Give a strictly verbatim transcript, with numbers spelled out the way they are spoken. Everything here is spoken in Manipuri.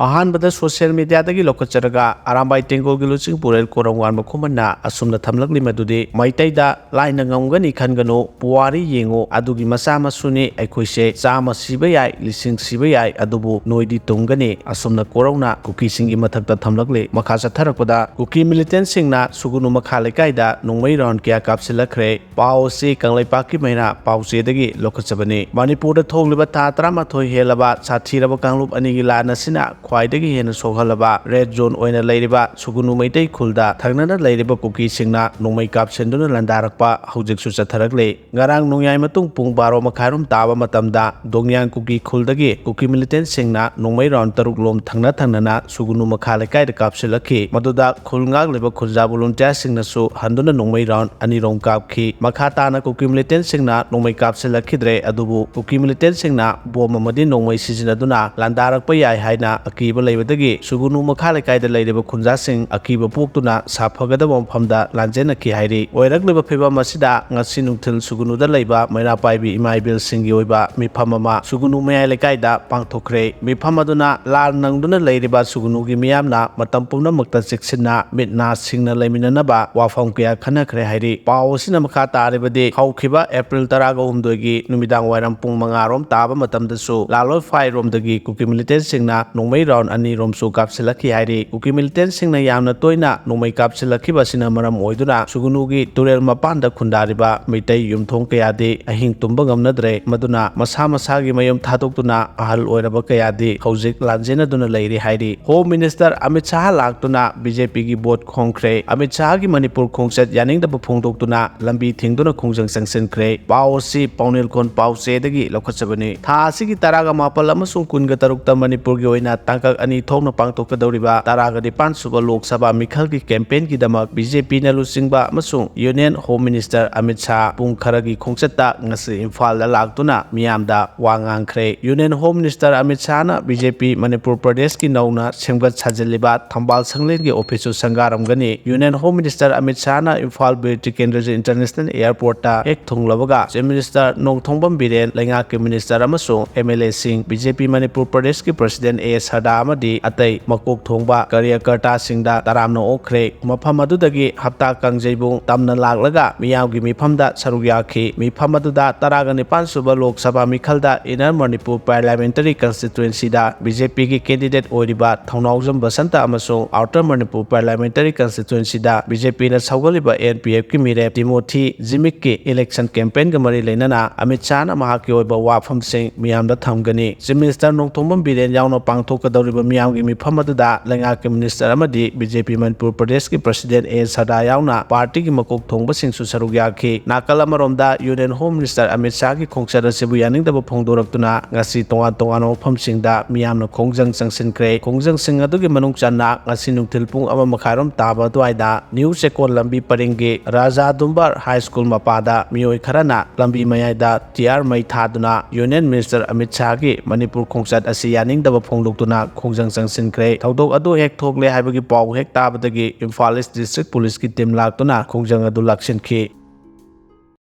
ꯑꯍꯥꯟꯕꯗ ꯁꯣꯁꯤꯌꯦꯜ ꯃꯤꯗꯤꯌꯥꯗꯒꯤ ꯂꯧꯈꯠꯆꯔꯒ ꯑꯔꯥꯝꯕꯥꯏ ꯇꯦꯡꯒꯣꯜꯒꯤ ꯂꯨꯆꯤꯡꯄꯨꯔꯦꯜ ꯀꯣꯔꯝꯉꯥꯟꯕ ꯈꯨꯃꯟꯅ ꯑꯁꯨꯝꯅ ꯊꯝꯂꯛꯂꯤ ꯃꯗꯨꯗꯤ, ꯃꯩꯇꯩꯗ "ꯂꯥꯏꯅ ꯉꯝꯒꯅꯤ ꯈꯟꯒꯅꯨ, ꯄꯨꯋꯥꯔꯤ ꯌꯦꯡꯉꯨ, ꯑꯗꯨꯒꯤ ꯃꯆꯥ ꯃꯁꯨꯅꯤ ꯑꯩꯈꯣꯏꯁꯦ꯫ ꯆꯥꯝꯃ ꯁꯤꯕ ꯌꯥꯏ, ꯂꯤꯁꯤꯡ ꯁꯤꯕ ꯌꯥꯏ, ꯑꯗꯨꯕꯨ ꯅꯣꯏꯗꯤ ꯇꯨꯝꯒꯅꯤ" ꯑꯁꯨꯝꯅ ꯀꯣꯔꯧꯅ ꯀꯨꯀꯤꯁꯤꯡꯒꯤ ꯃꯊꯛꯇ ꯊꯝꯂꯛꯂꯤ꯫ ꯃꯈꯥ ꯆꯠꯊꯔꯛꯄꯗ ꯀꯨꯀꯤ ꯃꯤꯂꯤꯇꯦꯟꯁꯤꯡꯅ ꯁꯨꯒꯨꯅꯨ ꯃꯈꯥ ꯂꯩꯀꯥꯏꯗ ꯅꯣꯡꯃꯩ ꯔꯥꯎꯟ ꯀꯌꯥ ꯀꯥꯞꯁꯤꯜꯂꯛꯈ꯭ꯔꯦ꯫ ꯄꯥꯎ ꯑꯁꯤ ꯀꯪꯂꯩꯄꯥꯛꯀꯤ ꯃꯩꯔꯥ ꯄꯥꯎꯆꯦꯗꯒꯤ ꯂꯧꯈꯠꯆꯕꯅꯤ꯫ ꯃꯅꯤꯄꯨꯔꯗ ꯊꯣꯛꯂꯤꯕ ꯊꯥ ꯇꯔꯥꯃꯥꯊꯣꯏ ꯍꯦꯜꯂꯕ ꯁꯥꯊꯤꯔꯕ ꯀꯥꯡꯂꯨꯞ ꯑꯅꯤꯒꯤ ꯂꯥꯟ ꯑꯁꯤꯅ ꯈ꯭ꯋꯥꯏꯗꯒꯤ ꯍꯦꯟꯅ ꯁꯣꯛꯍꯜꯂꯕ ꯔꯦꯗ ꯖꯣꯟ ꯑꯣꯏꯅ ꯂꯩꯔꯤꯕ ꯁꯨꯒꯨꯅꯨ ꯃꯩꯇꯩ ꯈꯨꯜꯗ ꯊꯪꯅꯅ ꯂꯩꯔꯤꯕ ꯀꯨꯀꯤꯁꯤꯡꯅ ꯅꯣꯡꯃꯩ ꯀꯥꯞꯁꯤꯟꯗꯨꯅ ꯂꯥꯟꯗꯥꯔꯛꯄ ꯍꯧꯖꯤꯛꯁꯨ ꯆꯠꯊꯔꯛꯂꯤ꯫ ꯉꯔꯥꯡ ꯅꯣꯡꯌꯥꯏ ꯃꯇꯨꯡ ꯄꯨꯡ ꯕꯥꯔꯣ ꯃꯈꯥꯏꯔꯣꯝ ꯇꯥꯕ ꯃꯇꯝꯗ ꯗꯣꯡꯌꯥꯡ ꯀꯨꯀꯤ ꯈꯨꯜꯗꯒꯤ ꯀꯨꯀꯤ ꯃꯤꯂꯤꯇꯦꯟꯁꯤꯡꯅ ꯅꯣꯡꯃꯩ ꯔꯥꯎꯟ ꯇꯔꯨꯛ ꯂꯣꯝ ꯊꯪꯅ ꯊꯪꯅꯅ ꯁꯨꯒꯨꯅꯨ ꯃꯈꯥ ꯂꯩꯀꯥꯏꯗ ꯀꯥꯞꯁꯤꯜꯂꯛꯈꯤ꯫ ꯃꯗꯨꯗ ꯈꯨꯜ ꯉꯥꯛꯂꯤꯕ ꯈꯨꯟꯖꯥ ꯚꯣꯂꯨꯟꯇꯤꯌꯥꯔꯁꯤꯡꯅꯁꯨ ꯍꯟꯗꯨꯅ ꯅꯣꯡꯃꯩ ꯔꯥꯎꯟ ꯑꯅꯤꯔꯣꯝ ꯀꯥꯞꯈꯤ꯫ ꯃꯈꯥ ꯇꯥꯅ ꯀꯨꯀꯤ ꯃꯤꯂꯤꯇꯦꯟꯁꯤꯡꯅ ꯅꯣꯡꯃꯩ ꯀꯥꯞꯁꯤꯜꯂꯛꯈꯤꯗ꯭ꯔꯦ, ꯑꯗꯨꯕꯨ ꯀꯨꯀꯤ ꯃꯤꯂꯤꯇꯦꯟꯁꯤꯡꯅ ꯕꯣꯝ ꯑꯃꯗꯤ ꯅꯣꯡꯃꯩ ꯁꯤꯖꯤꯟꯅꯗꯨꯅ ꯂꯥꯟꯗꯥꯔꯛꯄ ꯌꯥꯏ ꯍꯥꯏꯅ ꯑꯀꯤꯕ ꯂꯩꯕꯗꯒꯤ ꯁꯨꯒꯨꯅꯨ ꯃꯈꯥ ꯂꯩꯀꯥꯏꯗ ꯂꯩꯔꯤꯕ ꯈꯨꯟꯖꯥꯁꯤꯡ ꯑꯀꯤꯕ ꯄꯣꯛꯇꯨꯅ ꯁꯥꯐꯒꯗꯕ ꯃꯐꯝꯗ ꯂꯥꯟꯖꯦꯟꯅꯈꯤ ꯍꯥꯏꯔꯤ꯫ ꯑꯣꯏꯔꯛꯂꯤꯕ ꯐꯤꯕꯝ ꯑꯁꯤꯗ ꯉꯁꯤ ꯅꯨꯡꯊꯤꯜ ꯁꯨꯒꯨꯅꯨꯗ ꯂꯩꯕ ꯃꯩꯔꯥ ꯄꯥꯏꯕꯤ ꯏꯃꯥ ꯏꯕꯦꯜꯁꯤꯡꯒꯤ ꯑꯣꯏꯕ ꯃꯤꯐꯝ ꯑꯃ ꯁꯨꯒꯨꯅꯨ ꯃꯌꯥꯏ ꯂꯩꯀꯥꯏꯗ ꯄꯥꯡꯊꯣꯛꯈ꯭ꯔꯦ꯫ ꯃꯤꯐꯝ ꯑꯗꯨꯅ ꯂꯥꯟ ꯅꯪꯗꯨꯅ ꯂꯩꯔꯤꯕ ꯁꯨꯒꯨꯅꯨꯒꯤ ꯃꯤꯌꯥꯝꯅ ꯃꯇꯝ ꯄꯨꯝꯅꯃꯛꯇ ꯆꯦꯛꯁꯤꯟꯅ ꯃꯤꯠ ꯅꯥ ꯁꯤꯡꯅ ꯂꯩꯃꯤꯟꯅꯅꯕ ꯋꯥꯐꯝ ꯀꯌꯥ ꯈꯟꯅꯈ꯭ꯔꯦ ꯍꯥꯏꯔꯤ꯫ ꯄꯥꯎ ꯑꯁꯤꯅ ꯃꯈꯥ ꯇꯥꯔꯤꯕꯗꯤ, ꯍꯧꯈꯤꯕ ꯑꯦꯄ꯭ꯔꯤꯜ ꯇꯔꯥꯒ ꯍꯨꯝꯗꯣꯏꯒꯤ ꯅꯨꯃꯤꯗꯥꯡ ꯋꯥꯏꯔꯝ ꯄꯨꯡ ꯃꯉꯥ ꯔꯣꯝ ꯇꯥꯕ ꯃꯇꯝꯗꯁꯨ ꯂꯥꯂꯣꯏꯐꯥꯏꯔꯣꯝꯗꯒꯤ ꯀꯨꯀꯤ ꯃꯤꯂꯤꯇꯦꯟꯁꯤꯡꯅ ꯅꯣꯡꯃꯩ ꯔꯥꯎꯟ ꯑꯅꯤꯔꯣꯝꯁꯨ ꯀꯥꯞꯁꯤꯜꯂꯛꯈꯤ ꯍꯥꯏꯔꯤ꯫ ꯀꯨꯀꯤ ꯃꯤꯂꯤꯇꯦꯟꯁꯤꯡꯅ ꯌꯥꯝꯅ ꯇꯣꯏꯅ ꯅꯣꯡꯃꯩ ꯀꯥꯞꯁꯤꯜꯂꯛꯈꯤꯕ ꯑꯁꯤꯅ ꯃꯔꯝ ꯑꯣꯏꯗꯨꯅ ꯁꯨꯒꯨꯅꯨꯒꯤ ꯇꯨꯔꯦꯜ ꯃꯄꯥꯟꯗ ꯈꯨꯟꯗꯥꯔꯤꯕ ꯃꯤꯇꯩ ꯌꯨꯝꯊꯣꯡ ꯀꯌꯥꯗꯤ ꯑꯍꯤꯡ ꯇꯨꯝꯕ ꯉꯝꯅꯗ꯭ꯔꯦ꯫ ꯃꯗꯨꯅ ꯃꯁꯥ ꯃꯁꯥꯒꯤ ꯃꯌꯨꯝ ꯊꯥꯗꯣꯛꯇꯨꯅ ꯑꯍꯜ ꯑꯣꯏꯔꯕ ꯀꯌꯥꯗꯤ ꯍꯧꯖꯤꯛ ꯂꯥꯟꯖꯦꯟꯅꯗꯨꯅ ꯂꯩꯔꯤ ꯍꯥꯏꯔꯤ꯫ ꯍꯣꯝ ꯃꯤꯅꯤꯁꯇꯔ ꯑꯃꯤꯠ ꯁꯥꯍ ꯂꯥꯛꯇꯨꯅ ꯕꯤ ꯖꯦ ꯄꯤꯒꯤ ꯚꯣꯠ ꯈꯣꯝꯈ꯭ꯔꯦ꯫ ꯑꯃꯤꯠ ꯁꯥꯍꯒꯤ ꯃꯅꯤꯄꯨꯔ ꯈꯣꯡꯆꯠ ꯌꯥꯅꯤꯡꯗꯕ ꯐꯣꯡꯗꯣꯛꯇꯨꯅ ꯂꯝꯕꯤ ꯊꯤꯡꯗꯨꯅ ꯈꯣꯡꯖꯪ ꯆꯪꯁꯤꯟꯈ꯭ꯔꯦ꯫ ꯄꯥꯎ ꯑꯁꯤ ꯄꯥꯎꯅꯦꯜꯀꯣꯟ ꯄꯥꯎꯆꯦꯗꯒꯤ ꯂꯧꯈꯠꯆꯕꯅꯤ꯫ ꯊꯥ ꯑꯁꯤꯒꯤ ꯇꯔꯥꯒ ꯃꯥꯄꯜ ꯑꯃꯁꯨꯡ ꯀꯨꯟꯒ ꯇꯔꯨꯛꯇ ꯃꯅꯤꯄꯨꯔꯒꯤ ꯑꯣꯏꯅ ꯇꯥꯡꯀꯛ ꯑꯅꯤ ꯊꯣꯛꯅ ꯄꯥꯡꯊꯣꯛꯀꯗꯧꯔꯤꯕ ꯇꯔꯥꯒ ꯅꯤꯄꯥꯟ ꯁꯨꯕ ꯂꯣꯛ ꯁꯚꯥ ꯃꯤꯈꯜꯒꯤ ꯀꯦꯝꯄꯦꯟꯒꯤꯗꯃꯛ ꯕꯤ ꯖꯦ ꯄꯤꯅ ꯂꯨꯆꯤꯡꯕ ꯑꯃꯁꯨꯡ union home minister Amit Shah ꯄꯨꯡ ꯈꯔꯒꯤ ꯈꯣꯡꯆꯠꯇ ꯉꯁꯤ ꯏꯝꯐꯥꯜꯗ ꯂꯥꯛꯇꯨꯅ ꯃꯤꯌꯥꯝꯗ ꯋꯥ ꯉꯥꯡꯈ꯭ꯔꯦ꯫ ꯌꯨꯅꯤꯌꯟ ꯍꯣꯝ ꯃꯤꯅꯤꯁꯇꯔ ꯑꯃꯤꯠ ꯁꯥꯍꯅ ꯕꯤ ꯖꯦ ꯄꯤ ꯃꯅꯤꯄꯨꯔ ꯄ꯭ꯔꯗꯦꯁꯀꯤ ꯅꯧꯅ ꯁꯦꯝꯒꯠ ꯁꯥꯖꯤꯜꯂꯤꯕ ꯊꯝꯕꯥꯜ ꯁꯪꯂꯦꯟꯒꯤ ꯑꯣꯐꯤꯁꯁꯨ ꯁꯪꯒꯥꯔꯝꯒꯅꯤ꯫ ꯌꯨꯅꯤꯌꯟ ꯍꯣꯝ ꯃꯤꯅꯤꯁꯇꯔ ꯑꯃꯤꯠ ꯁꯥꯍꯅ ꯏꯝꯐꯥꯜ ꯕꯤꯔ ꯇꯤꯀꯦꯟꯗ꯭ꯔꯖꯤꯠ ꯏꯟꯇꯔꯅꯦꯁꯅꯦꯜ ꯑꯦꯌꯔꯄꯣꯔꯠꯇ ꯍꯦꯛ ꯊꯨꯡꯂꯕꯒ ꯆꯤꯐ ꯃꯤꯅꯤꯁꯇꯔ ꯅꯣꯡꯊꯣꯝꯕꯝ ꯕꯤꯔꯦꯟ, ꯂꯩꯉꯥꯛꯀꯤ ꯃꯤꯅꯤꯁꯇꯔ ꯑꯃꯁꯨꯡ ꯑꯦꯝ ꯑꯦꯜ ꯑꯦꯁꯤꯡ, ꯕꯤ ꯖꯦ ꯄꯤ ꯃꯅꯤꯄꯨꯔ ꯄ꯭ꯔꯗꯦꯁꯀꯤ ꯄ꯭ꯔꯁꯤꯗꯦꯟ ꯑꯦ ꯑꯦꯁ ꯁꯗꯥ ꯑꯃꯗꯤ ꯑꯇꯩ ꯃꯀꯣꯛ ꯊꯣꯡꯕ ꯀꯥꯔꯌꯀꯔꯇꯥꯁꯤꯡꯗ ꯇꯔꯥꯝꯅ ꯑꯣꯛꯈ꯭ꯔꯦ꯫ ꯃꯐꯝ ꯑꯗꯨꯗꯒꯤ ꯍꯞꯇꯥ ꯀꯥꯡꯖꯩꯕꯨꯡ ꯇꯝꯅ ꯂꯥꯛꯂꯒ ꯃꯤꯌꯥꯝꯒꯤ ꯃꯤꯐꯝꯗ ꯁꯔꯨꯛ ꯌꯥꯈꯤ꯫ ꯃꯤꯐꯝ ꯑꯗꯨꯗ ꯇꯔꯥꯒ ꯅꯤꯄꯥꯟ ꯁꯨꯕ Lok Sabha ꯃꯤꯈꯜꯗ Inner Manipur Parliamentary Constituencyꯗ BJPꯒꯤ candidate ꯑꯣꯏꯔꯤꯕ ꯊꯧꯅꯥꯎꯖꯝ ꯕꯁꯟꯇ ꯑꯃꯁꯨꯡ Outer Manipur Parliamentary Constituencyꯗ BJPꯅ ꯁꯧꯒꯠꯂꯤꯕ NPFꯀꯤ ꯃꯤꯔꯦꯞ ꯇꯤꯃꯣꯊꯤ ꯖꯤꯃꯤꯛꯀꯤ election campaignꯒ ꯃꯔꯤ ꯂꯩꯅꯅ ꯑꯃꯤꯠ ꯁꯥꯍꯅ ꯃꯍꯥꯛꯀꯤ ꯑꯣꯏꯕ ꯋꯥꯐꯝꯁꯤꯡ ꯃꯤꯌꯥꯝꯗ ꯊꯝꯒꯅꯤ꯫ Chief Minister ꯅꯣꯡꯊꯣꯝꯕꯝ ꯕꯤꯔꯦꯟ ꯌꯥꯎꯅ ꯄꯥꯡꯊꯣꯛꯀꯗꯧꯔꯤꯕ ꯃꯤꯌꯥꯝꯒꯤ ꯃꯤꯐꯝ ꯑꯗꯨꯗ ꯂꯩꯉꯥꯛꯀꯤ minister ꯑꯃꯗꯤ BJP ꯃꯅꯤꯄꯨꯔ ꯄ꯭ꯔꯗꯦꯁꯀꯤ president ꯑꯦ ꯁꯗꯥ ꯌꯥꯎꯅ partyꯒꯤ ꯃꯀꯣꯛ ꯊꯣꯡꯕꯁꯤꯡꯁꯨ ꯁꯔꯨꯛ ꯌꯥꯈꯤ꯫ ꯅꯥꯀꯜ ꯑꯃꯔꯣꯝꯗ Union Home Minister ꯑꯃꯤꯠ ꯁꯥꯍꯒꯤ ꯈꯣꯡꯆꯠ ꯑꯁꯤꯕꯨ ꯌꯥꯅꯤꯡꯗꯕ ꯐꯣꯡꯗꯣꯔꯛꯇꯨꯅ ꯉꯁꯤ ꯇꯣꯉꯥꯟ ꯇꯣꯉꯥꯟꯕ ꯃꯐꯝꯁꯤꯡꯗ ꯃꯤꯌꯥꯝꯅ ꯈꯣꯡꯖꯪ ꯆꯪꯁꯤꯟꯈ꯭ꯔꯦ꯫ ꯈꯣꯡꯖꯪꯁꯤꯡ ꯑꯗꯨꯒꯤ ꯃꯅꯨꯡ ꯆꯟꯅ ꯉꯁꯤ ꯅꯨꯡꯊꯤꯜ ꯄꯨꯡ ꯑꯃ ꯃꯈꯥꯏꯔꯣꯝ ꯇꯥꯕ ꯑꯗꯨꯋꯥꯏꯗ ꯅ꯭ꯌꯨ ꯆꯦꯛꯀꯣꯟ ꯂꯝꯕꯤ ꯄꯔꯤꯡꯒꯤ ꯔꯥꯖꯥ ꯗꯨꯝꯕꯔ High School ꯃꯄꯥꯗ ꯃꯤꯑꯣꯏ ꯈꯔꯅ ꯂꯝꯕꯤ ꯃꯌꯥꯏꯗ ꯇꯤꯌꯥꯔ ꯃꯩ ꯊꯥꯗꯨꯅ Union Minister ꯑꯃꯤꯠ ꯁꯥꯍꯒꯤ ꯃꯅꯤꯄꯨꯔ ꯈꯣꯡꯆꯠ ꯑꯁꯤ ꯌꯥꯅꯤꯡꯗꯕ ꯐꯣꯡꯗꯣꯛꯇꯨꯅ ꯈꯣꯡꯖꯪ ꯆꯪꯁꯤꯟꯈ꯭ꯔꯦ꯫ ꯊꯧꯗꯣꯛ ꯑꯗꯨ ꯍꯦꯛ ꯊꯣꯛꯂꯦ ꯍꯥꯏꯕꯒꯤ ꯄꯥꯎ ꯍꯦꯛ ꯇꯥꯕꯗꯒꯤ ꯏꯝꯐꯥꯜ East District Policeꯀꯤ team ꯂꯥꯛꯇꯨꯅ ꯈꯣꯡꯖꯪ ꯑꯗꯨ ꯂꯥꯛꯁꯤꯟꯈꯤ꯫